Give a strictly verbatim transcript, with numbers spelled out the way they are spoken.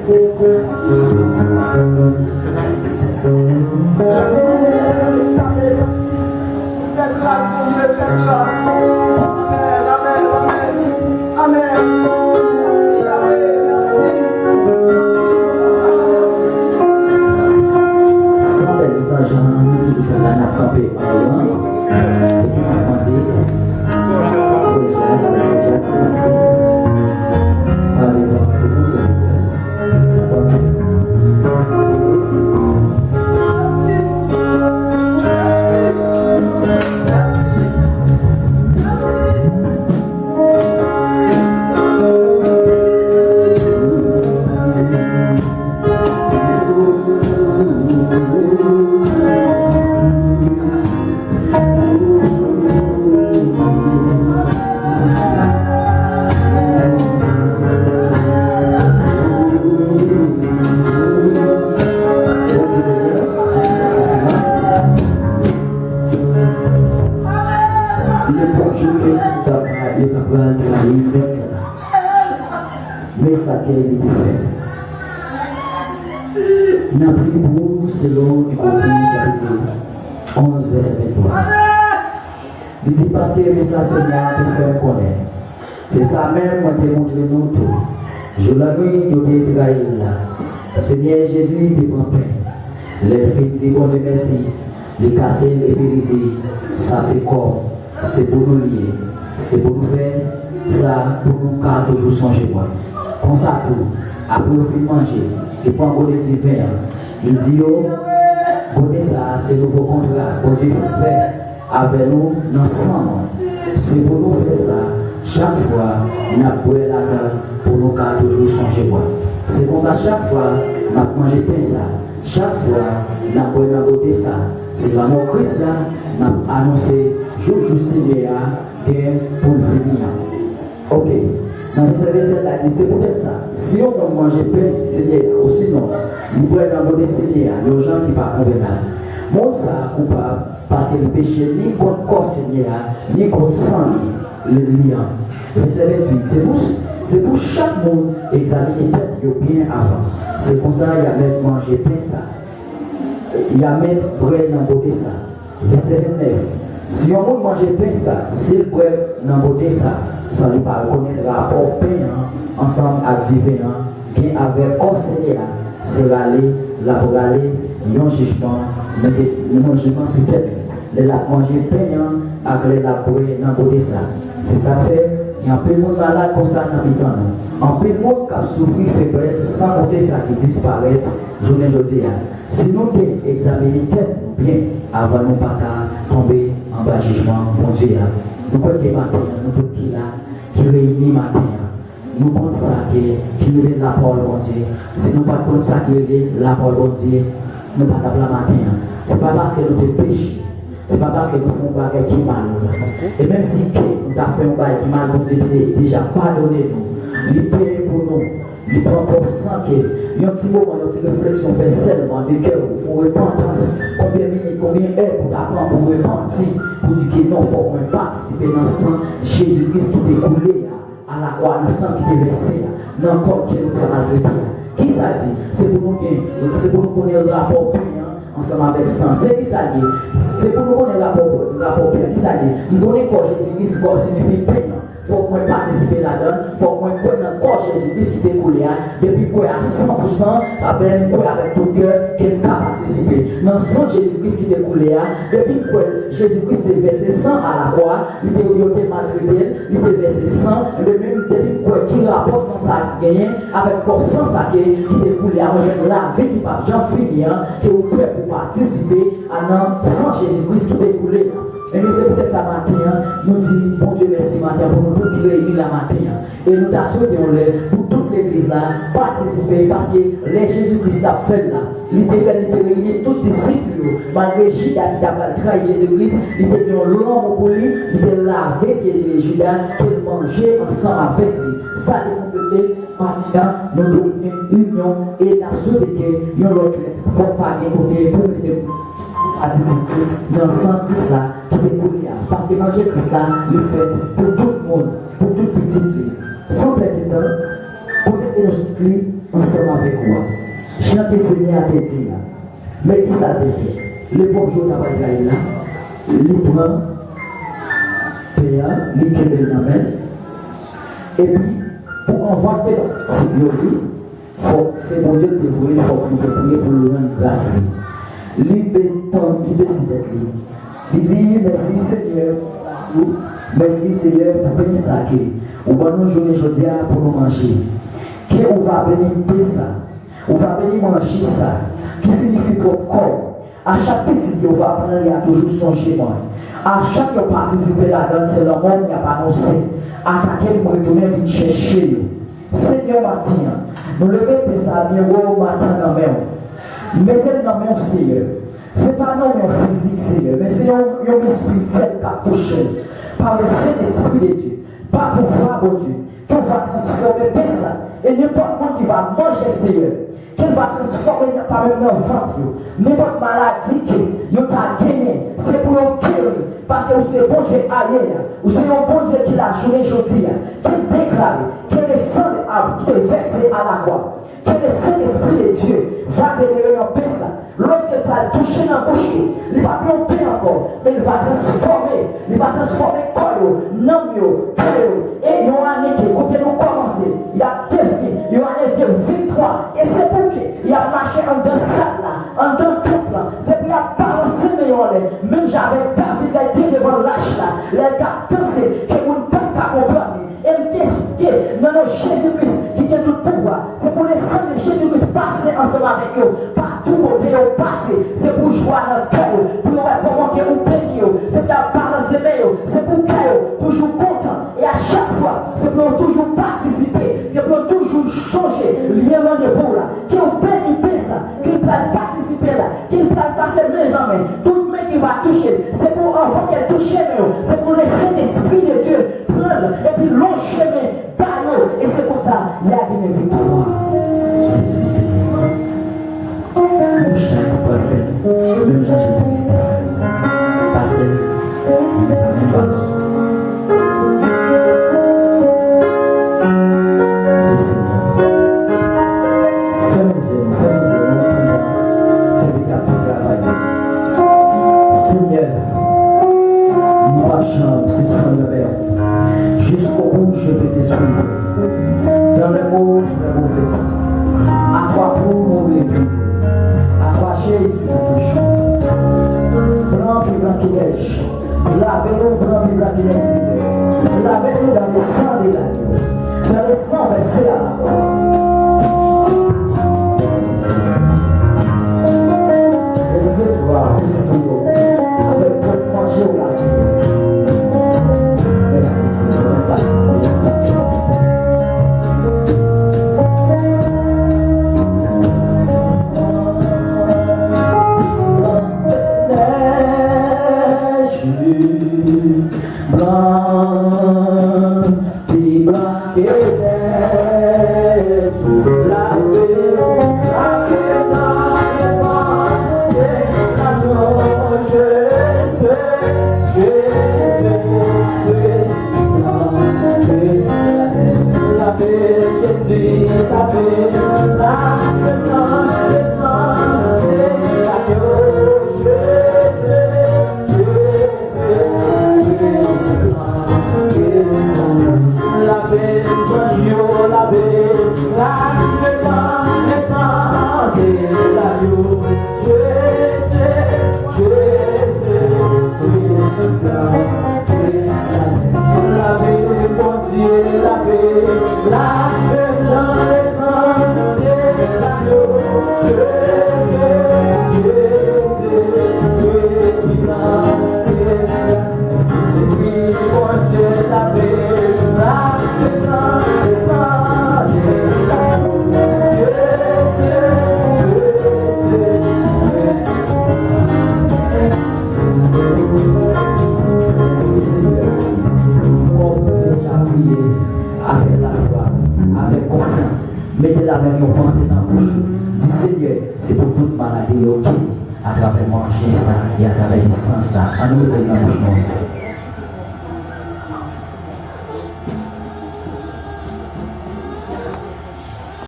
Fè gras, Bondye, fè gras. Amèn, amèn, amèn. Amèn. Mèsi, Yahweh, mèsi. Mèsi, Papa, mèsi. San pèdi tan, jan nou toujou fè la, n ap kanpe anvan. Epi n ap mande frè Jak, frè Jak, mèsi. Pale pou nou, silvouplè. Nenpòt jou ke papa yo ta pral trayi nèg la, men sa ke li te fè. N ap li pou ou selon Nikodin chapit onz, vèsè venntwa. Li di, paske men sa Senyè a te fè m konnen, se sa menm mwen te montre nou tou. Jou lannwit, yo te trayi l la, Senyè Jezi te pran pen. Lè l fin di Bondye mèsi, li kase l epi li di, sa se kò m, se pou nou l ye, se pou nou fè sa pou nou ka toujou sonje mwen. Konsa tou, apre yo fin manje, li pran gode diven an, li di yo, gode sa a se nouvo kontra Bondye fè avè nou nan san mwen. Se pou nou fè sa chak fwa n ap bwè ladan l pou nou ka toujou sonje mwen. Se konsa chak fwa n ap manje pen sa, chak fwa n ap bwè nan gode sa, se lanmò Kris la n ap anonse jouk jou Senyè a gen pou l vini an. Oke. Nan vèsè vennsèt la di, se poutèt sa, si yon moun manje pen Senyè a, osinon li bwè nan gode Senyè a, yon jan ki pa konvenab, moun sa a koupab, paske li peche ni kont kò Senyè a, ni kont san li, li, li an. Vèsè ventuit, se pou, se pou chak moun egzamine tèt yo byen avan. Se konsa y a mèt manje pen sa, y a mèt bwè nan gode sa. Vèsè vennèf, si yon moun manje pen sa, si l bwè nan gode sa, san li pa rekonèt rapò pen an ansanm ak diven an gen avèk kò Senyè a, se rale l ap rale yon jijman, mete yon jijman sou tèt li lè l ap manje pen an ak lè l ap bwè nan gode sa. Se sa k fè gen anpil moun malad konsa nan mitan nou. Anpil moun k ap soufri feblès, san konte sa ki disparèt jounen jodi a. Si nou te egzamine tèt nou byen avan nou pa ta tonbe anba jijman Bondye a. Nou kwè ke maten an, nou tout ki la, ki reyini maten an, nou konn sa ke, ki rele lapawòl Bondye. Si nou pa t konn sa ki rele lapawòl Bondye, nou pa t ap la maten an. Se pa paske nou te peche, se pa paske nou fè yon bagay ki mal. E menm si ke nou ta fè yon bagay ki mal, Bondye te deja padone nou. Li peye pou nou. Li pran kò san ke yon ti moman, yon ti refleksyon fè sèlman de kè ou, fè yon repantans. Konbyen minit, konbyen è pou ta pran pou repanti, pou di ke non, fòk mwen patisipe nan san Jezi Kris ki te koule a, alakwa, nan san ki te vèse a, nan kò ke nou te maltrete a. Kisa di? Se pou nou gen, se pou nou konnen rapò pen an ansanm avèk san. Se kisa l ye? Se pou nou konnen rapò, rapò pen an. Kisa l ye? M konnen kò Jezi Kris, kò siyifi pen an. Fòk mwen patisipe ladan l, fòk mwen kwè nan kò Jezi Kris ki te koule a, depi m kwè a san pou san, apre m kwè avèk tout kè ke m ka patisipe nan san Jezi Kris ki te koule a, depi m kwè Jezi Kris te vèse san alakwa, li te, yo te maltrete l, li te vèse san, ebyen menm depi m kwè ki rapò san sa genyen avèk kò san sa ke, ki te koule a, mwen jwenn lavi ki p ap janm fini an, ke ou prè pou patisipe a nan san Jezi Kris ki te koule a. Ebyen, se poutèt sa maten an, nou di Bondye mèsi maten an pou nou tout ki reyini la maten an. E nou ta swete yon lè pou tout legliz la patisipe, paske lè Jezi Kris t ap fè l la, li te fè, li te reyini tout disip li yo. Malgre Jida ki ta pral trayi Jezi Kris, li te gen yon lanmou pou li, li te lave pye Jida, ke l manje ansanm avèk li. Sa te konplete maten an, nou dwe gen inyon e n ap swete ke yon lòt lè, fòk pa gen kote pou mete atitid li nan san Kris la ki te koule a. Paske manje Kris la, li fèt pou tout moun, pou tout pitit li. San pèdi tan, kote ke nou sot li, ansanm avèk ou a. Jan ke Senyè a te di la. Men kisa l te fè? Lepwòp jou ta pral trayi l la, li pran pen an, li kenbe l nan men l. Epi, pou anvan ke disip yo li, fòk se Bondye ki te voye l, fòk li te priye pou l rann gras li. Li te tann, li bese tèt li. Li di, mèsi Senyè pou gras ou, mèsi Senyè pou pen sa ke ou ban nou jounen jodi a pou nou manje. Ke ou va beni pen sa, ou va beni manje sa, ki siyifi pwòp kò w. A chak pitit ke ou va pran li a toujou sonje mwen. A chak yo patisipe ladan l, se lanmò m y ap anonse. Atake l, mwen retounen vin chèche yo. Senyè, maten an, nou leve pen sa a byen wo maten an nan men w. Mete l nan men w, Senyè. Se pa nan yon fizik, Senyè, men se yon, yon men espirityèl k ap touche l. Pa le Sentespri de Dye, pa pouvwa Bondye, ke w va transfòme pen sa. E nenpòt moun ki va manje l, Senyè, ke l va transfòme nan, pa menm nan vant yo. Nenpòt maladi ke yo ta genyen, se pou yo geri, paske ou se Bondye ayè a. Ou se yon Bondye ki la jounen jodi a, ki deklare ke le sang a, ki te vèse a la kwa, ke le Sentespri de Dye va demere nan pen sa. Lòske l pral touche nan bouch li, li p ap yon pen ankò, men li va transfòme, li va transfòme kò yo, nanm yo, kè yo, e yon ane ke kote nou kòmanse, y ap devni yon ane de viktwa, e se pou ke y ap mache anndan sal la, anndan tanp lan, se pou y ap balanse men yo anlè, menm jan avèk David lè l te devan lach la, lè l t ap danse, ke moun p ap ka konprann li. E m te eksplike nan non Jezi Kris ki gen tout pouvwa. Se pou le sang de Jezi Kris pase ansanm avèk yo. Patou kote yo pase, se pou jwa nan kè yo, pou yo wè kòman ke ou beni yo. Se pou y ap balanse men yo, se pou kè yo toujou kontan. E a chak fwa, se pou yo toujou patisipe, se pou yo toujou sonje, lyen randevou la. Ke w beni pen sa, ke l pral patisipe la, ke l pral pase men an men. Tout men ki va touche, se pou anvan ke l touche men yo, se pou le Sentespri de Dye pran l epi lonje men ba yo, e se konsa y a genyen viktwa. Mèsi, Senyè. Menm chay pou pral fè l, menm jan Jezi Kris te fè l. Pase l, men sa menm pa. Mèsi, Senyè. Fèmen zye nou, fèmen zye nou, pou nou sèvi k ap fè travay la. Senyè, nou p ap janm sispann renmen w. Jusqu'au bout, je vais te suivre. Dans les bons, dans les mauvais temps. À toi pour mourir, vivre. À toi, Jésus, pour toujours. Blan pi blan ki nèj. Lave nou blan pi blan ki nèj, Senyè. Lave nou dans le sang de l'agneau. Dans le sang versé à la croix. Mèsi, Senyè. Resevwa pitit ou yo avèk pwòp manje w la, Senyè. Mèsi, Senyè. Mwen patisipe nan pase. Nèj blan, pi blan ke nèj, lave, lave nan le sang de l'agneau, Jezi, Jezi, lave, lave, Jezi, lave, lave nan le sang de l'agneau, Jezi, Jezi. Lave, zanj yo lave, lave nan le sang de l'agneau. Jezi, Jezi, lave, lave, Bondye lave, lave nan le sang de l'agneau. Jezi, Jezi, lave, lave. Lespri Bondye lave, lave nan le sang de l'agneau. Jezi, Jezi. Mèsi, Senyè. Ou deja priye avèk lafwa, avèk konfyans. Mete lamen yon panse nan bouch ou. Di, Senyè, se pou tout maladi yo geri atravè manje sa e atravè lesanj sa. Ann nou mete l nan bouch nou ansanm.